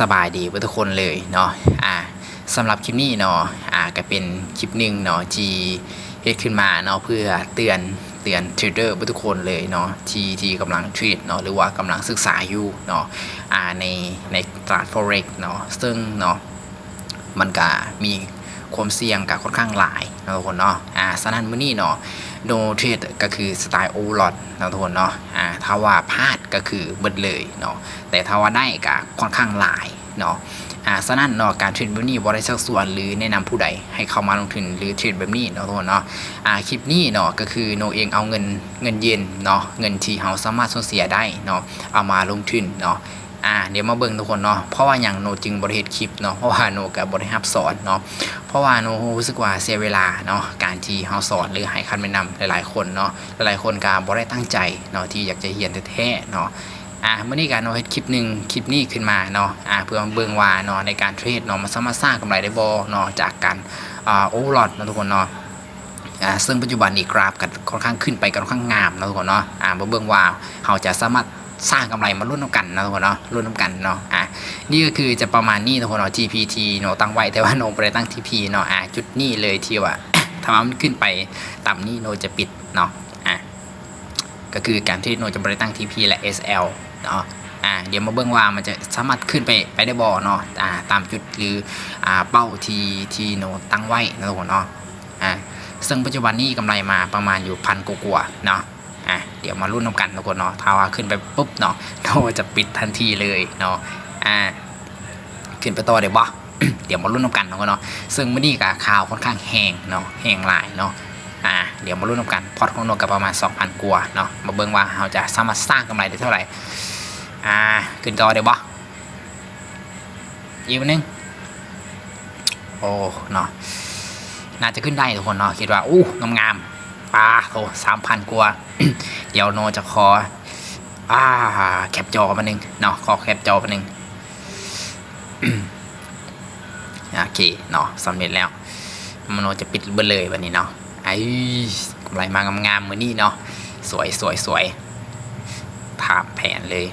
ສະບາຍດີເບິດທຸກຄົນເລີຍເນາະ ອາ ສຳລັບຄລິບນີ້ເນາະ ອາ ກະເປັນຄລິບໜຶ່ງເນາະ ທີ່ເຮັດຂຶ້ນມາເນາະ ເພື່ອເຕືອນ ເຕືອນເທຣດເດີເບິດທຸກຄົນເລີຍເນາະ ທີ່ ທີ່ກຳລັງເທຣດເນາະ ຫຼືວ່າກຳລັງສຶກສາຢູ່ເນາະ ອາ ໃນ ໃນຕະຫຼາດ Forex ເນາະ ເຊິ່ງເນາະ ມັນກະມີຄວາມສ່ຽງກະຄ່ອນຂ້າງຫຼາຍເນາະທຸກຄົນເນາະ ອາ ສະນັ້ນມື້ນີ້ເນາະ No Trade ກະຄື Stop Loss ເນາະທຸກຄົນເນາະ ອາ ຖ້າວ່າພາດກະຄືເບິດເລີຍເນາະ ແຕ່ຖ້າວ່າໄດ້ກະຄ່ອນຂ້າງຫຼາຍເນາະ ອາ ສະນັ້ນເນາະ ການເທຣດແບບນີ້ບໍ່ໄດ້ຊັກຊວນ ຫຼື ແນະນຳຜູ້ໃດໃຫ້ເຂົ້າມາລົງທຶນ ຫຼື ເທຣດແບບນີ້ເນາະທຸກຄົນເນາະ ອາ ຄລິບນີ້ເນາະ ກະຄື No ເອງເອົາເງິນ ເງິນເຢັນເນາະ ເງິນທີ່ເຮົາສາມາດສູນເສຍໄດ້ເນາະ ເອົາມາລົງທຶນເນາະ ອາ ດຽວມາເບິ່ງທຸກຄົນເນາະ ເພາະວ່າຫຍັງ No ຈຶ່ງບໍ່ໄດ້ເຮັດຄລິບເນາະ ເພາະວ່າ No ກະບໍ່ໄດ້ຮັບສອນເນາະ ເພາະວ່າ No ຮູ້ສຶກວ່າເສຍເວລາເນາະ ການທີ່ເຮົາສອນ ຫຼື ໃຫ້ຄຳແນະນຳຫຼາຍໆຄົນເນາະ ຫຼາຍໆຄົນກະບໍ່ໄດ້ຕັ້ງໃຈເນາະ ທີ່ຢາກຈະຮຽນແທ້ໆເນາະ ອາ ມື້ນີ້ກະ No ເຮັດຄລິບໜຶ່ງ ຄລິບນີ້ຂຶ້ນມາເນາະ ອາ ເພື່ອມາເບິ່ງວ່າເນາະ ໃນການເທຣດເນາະ ມັນສາມາດສ້າງກຳໄລໄດ້ບໍ່ເນາະ ຈາກການ ອາ Overload ເນາະທຸກຄົນເນາະ ອາ ເຊິ່ງປັດຈຸບັນນີ້ກຣາຟກະຄ່ອນຂ້າງຂຶ້ນໄປກະຄ່ອນຂ້າງງາມເນາະທຸກຄົນເນາະ ອາ ມາເບິ່ງວ່າເຮົາຈະສາມາດສ້າງກຳໄລ ມາລຸ້ນນຳກັນເນາະທຸກຄົນເນາະ ລຸ້ນນຳກັນເນາະ ອາ ນີ້ກະຄືຈະປະມານນີ້ທຸກຄົນເນາະ ທີພີ ທີ່ No ຕັ້ງໄວ້ ແຕ່ວ່າ No ບໍ່ໄດ້ຕັ້ງທີພີເນາະ ອາ ຈຸດນີ້ເລີຍ ທີ່ວ່າ ຖ້າວ່າມັນຂຶ້ນໄປຕ່ຳນີ້ No ຈະປິດເນາະ ອາ ກະຄືການເທຣດ No ຈະບໍ່ໄດ້ຕັ້ງທີພີ ແລະ ເອສແອລເນາະ ອາ ດຽວມາເບິ່ງວ່າມັນຈະສາມາດຂຶ້ນໄປ ໄປໄດ້ບໍ່ເນາະ ອາ ຕາມຈຸດ ຫຼື ອາ ເປົ້າທີ່ ທີ່ No ຕັ້ງໄວ້ເນາະທຸກຄົນເນາະ ອາ ເຊິ່ງປັດຈຸບັນນີ້ກຳໄລມາປະມານຢູ່ພັນກວ່າໆເນາະ ອາ ດຽວມາລຸ້ນນຳກັນທຸກຄົນເນາະ ຖ້າວ່າຂຶ້ນໄປປຸບເນາະ No ຈະປິດທັນທີເລີຍເນາະ ອາ ຂຶ້ນໄປຕໍ່ໄດ້ບໍ່ ດຽວມາລຸ້ນນຳກັນເນາະ ເນາະ ເຊິ່ງມື້ນີ້ກະຂ່າວຄ່ອນຂ້າງແຮງເນາະ ແຮງຫຼາຍເນາະ ອາ ດຽວມາລຸ້ນນຳກັນ ພອດຂອງ No ກະປະມານສອງພັນກວ່າເນາະ ມາເບິ່ງວ່າເຮົາຈະສາມາດສ້າງກຳໄລໄດ້ເທົ່າໃດ ອາ ຂຶ້ນຕໍ່ໄດ້ບໍ່ ອີກໜຶ່ງ ໂອ້ ເນາະ ໜ້າຈະຂຶ້ນໄດ້ທຸກຄົນເນາະ ຄິດວ່າ ອູ້ ງາມໆ ປາໂທ ສາມພັນກວ່າ ດຽວ No ຈະຂໍ ອາ ແຄັບຈໍບາດໜຶ່ງເນາະ ຂໍແຄັບຈໍບາດໜຶ່ງ ໂອເຄເນາະ ສຳເລັດແລ້ວ No ຈະປິດເບິດເລີຍບາດນີ້ເນາະ ໄອ້ ກຳໄລມາງາມໆມື້ນີ້ເນາະ ສວຍໆໆ ຕາມແຜນເລີຍ